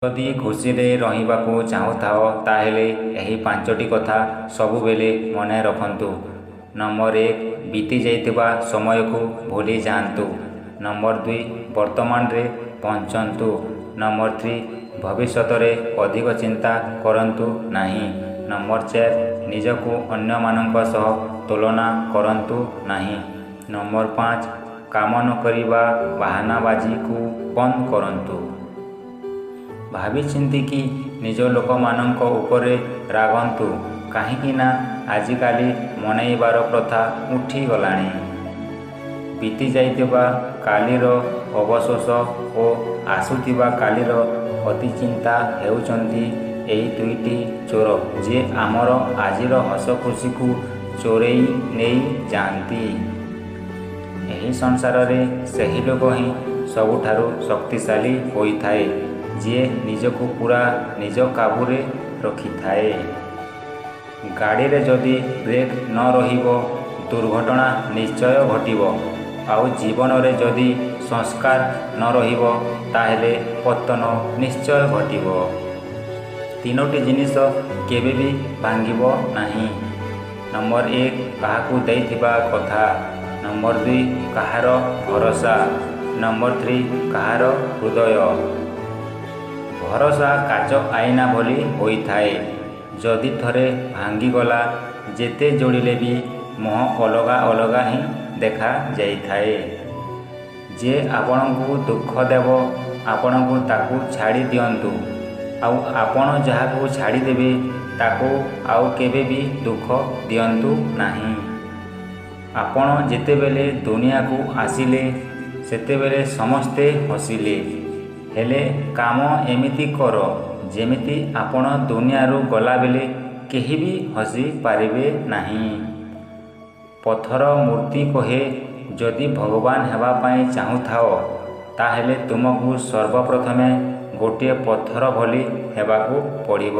ଯଦି ଖୁସିରେ ରହିବାକୁ ଚାହୁଁଥାଅ, ତାହେଲେ ଏହି 5ଟି କଥା ସବୁବେଳେ ମନେ ରଖନ୍ତୁ। ନମ୍ବର 1, ବିତିଯାଇଥିବା ସମୟକୁ ଭୁଲି ଯାଆନ୍ତୁ। ନମ୍ବର 2, ବର୍ତ୍ତମାନରେ ବଞ୍ଚନ୍ତୁ। ନମ୍ବର 3, ଭବିଷ୍ୟତରେ ଅଧିକ ଚିନ୍ତା କରନ୍ତୁ ନାହିଁ। ନମ୍ବର 4, ନିଜକୁ ଅନ୍ୟମାନଙ୍କ ସହ ତୁଳନା କରନ୍ତୁ ନାହିଁ। ନମ୍ବର 5, କାମ ନ କରିବା ବାହାନାବାଜିକୁ ବନ୍ଦ କରନ୍ତୁ। ଭାବିଚିନ୍ତିକି ନିଜ ଲୋକମାନଙ୍କ ଉପରେ ରାଗନ୍ତୁ, କାହିଁକି ନା ଆଜିକାଲି ମନେଇବାର ପ୍ରଥା ଉଠିଗଲାଣି। ବିତିଯାଇଥିବା କାଲିର ଅବଶୋଷ ଓ ଆସୁଥିବା କାଲିର ଅତିଚିନ୍ତା ହେଉଛନ୍ତି ଏହି ଦୁଇଟି ଚୋର, ଯିଏ ଆମର ଆଜିର ହସଖୁସିକୁ ଚୋରେଇ ନେଇ ଯାଆନ୍ତି। ଏହି ସଂସାରରେ ସେହି ଲୋକ ହିଁ ସବୁଠାରୁ ଶକ୍ତିଶାଳୀ ହୋଇଥାଏ, ଯିଏ ନିଜକୁ ପୁରା ନିଜ କାବୁରେ ରଖିଥାଏ। ଗାଡ଼ିରେ ଯଦି ବ୍ରେକ୍ ନ ରହିବ, ଦୁର୍ଘଟଣା ନିଶ୍ଚୟ ଘଟିବ। ଆଉ ଜୀବନରେ ଯଦି ସଂସ୍କାର ନ ରହିବ, ତାହେଲେ ପତନ ନିଶ୍ଚୟ ଘଟିବ। ତିନୋଟି ଜିନିଷ କେବେ ବି ଭାଙ୍ଗିବ ନାହିଁ। ନମ୍ବର 1, କାହାକୁ ଦେଇଥିବା କଥା। ନମ୍ବର 2, କାହାର ଭରସା। ନମ୍ବର 3, କାହାର ହୃଦୟ। ଭରସା କାଚ ଆଇନା ଭଳି ହୋଇଥାଏ, ଯଦି ଥରେ ଭାଙ୍ଗିଗଲା, ଯେତେ ଯୋଡ଼ିଲେ ବି ମୁହଁ ଅଲଗା ଅଲଗା ହିଁ ଦେଖାଯାଇଥାଏ। ଯିଏ ଆପଣଙ୍କୁ ଦୁଃଖ ଦେବ, ଆପଣଙ୍କୁ ତାକୁ ଛାଡ଼ି ଦିଅନ୍ତୁ, ଆଉ ଆପଣ ଯାହାକୁ ଛାଡ଼ିଦେବେ, ତାକୁ ଆଉ କେବେ ବି ଦୁଃଖ ଦିଅନ୍ତୁ ନାହିଁ। ଆପଣ ଯେତେବେଳେ ଦୁନିଆକୁ ଆସିଲେ, ସେତେବେଳେ ସମସ୍ତେ ହସିଲେ, ହେଲେ କାମ ଏମିତି କର ଯେମିତି ଆପଣ ଦୁନିଆରୁ ଗଲାବେଳେ କେହି ବି ହସି ପାରିବେ ନାହିଁ। ପଥର ମୂର୍ତ୍ତି କହେ, ଯଦି ଭଗବାନ ହେବା ପାଇଁ ଚାହୁଁଥାଅ, ତାହେଲେ ତୁମକୁ ସର୍ବପ୍ରଥମେ ଗୋଟିଏ ପଥର ଭଳି ହେବାକୁ ପଡ଼ିବ।